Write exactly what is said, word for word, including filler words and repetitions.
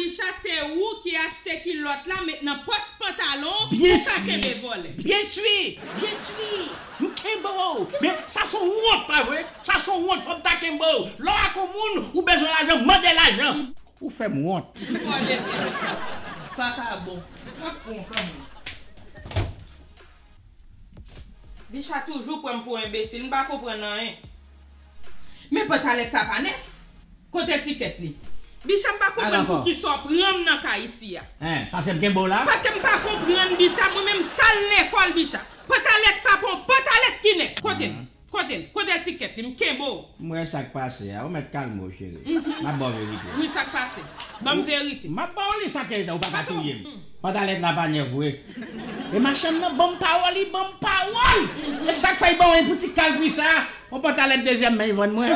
Bicha, se ou ki achte kilòt la met nan pòch pantalon w pou w ka kenbe vòlè. Byen si, byen si. M kenbe w. Men sa se yon wont, pa vre? Sa se yon wont, fò m ta kenbe w. Lè w ak yon moun, ou bezwen lajan, mande lajan. Ou fè m wont. Vòlè. Vakabon. M ap pran w kanmenm. Bicha toujou pran m pou enbesil, m pa konprann anyen. Men pantalèt sa pa nèf. Kote tikèt li? Bicha, m pa konprann pouki sa w pran m nan kay isi a. Hein, paske m kenbe w la? Paske m pa konprann, Bicha, mwen menm m t al lekòl, Bicha. Pantalèt sa pa yon pantalèt ki nèf. Kote l? Kote l? Kote tikèt li? M kenbe w. M wè sa k pase a. Ou mèt kalme w, cheri. M ap ba w verite. Wi, sa k pase? Ban m verite. M ap ba w li sa ke ou pa ka touye m. Pantalèt la pa nèf vre. E machann nan ban m pawòl, li ban m pawòl. E sa k fè l ban w yon ti kal pri sa? Yon pantalèt dezyèm men li vann mwen.